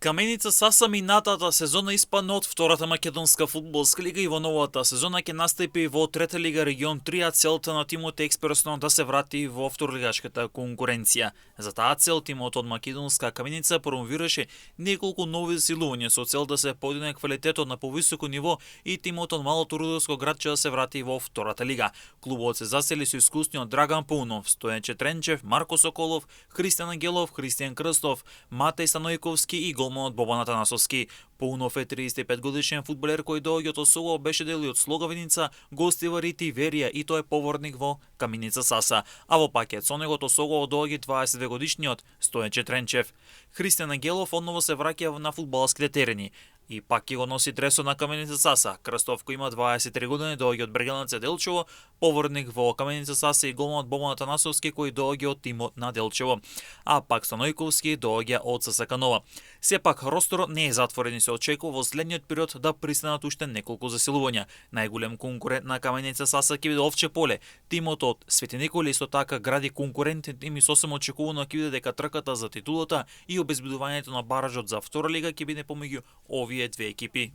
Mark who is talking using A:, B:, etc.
A: Каменица Саса минатата сезона испадна од втората македонска фудбалска лига и во новата сезона ќе настапи во трета лига регион 3, а целта на тимот е експресно да се врати во второлигашката конкуренција. За таа цел тимот од македонска Каменица промовираше неколку нови засилувања со цел да се подигне квалитетот на повисоко ниво и тимот од малото рудовско градче да се врати во втората лига. Клубот се засели со искусниот Драган Паунов, Стојан Четренчев, Марко Соколов, Христијан Ангелов, Христијан Крстов, Матеј Станојковски и голманот Бобан Атанасовски. Паунов е 35 годишен фудбалер кој доаѓа од Осово, беше дел од Слогавиница, гостива Рити Верија и тој е поворник во Каменица Саса. А во пакет со него од Осово доаѓа 22 годишниот Стојан Четренчев. Христијан Ангелов одново се враќа на фудбалските терени и пак ќе го носи дресот на Каменица Саса. Крстов кој има 23 години доаѓа од Брегелница Делчево, поворник во Каменица Саса и голманот Бобан Атанасовски кој доаѓа од тимот на Делчево, а пак Станојковски доаѓа од ССК Нова. Сепак росторот не е затворен и се очекува во следниот период да пристанат уште неколку засилувања. Најголем конкурент на Каменица Саса ќе биде Овче поле. Тимот од Свети Николи исто така гради конкурентен тим и сосема очекувано ќе биде дека трката за титулата и обезбедувањето на баражот за втора лига ќе биде помеѓу овие две екипи.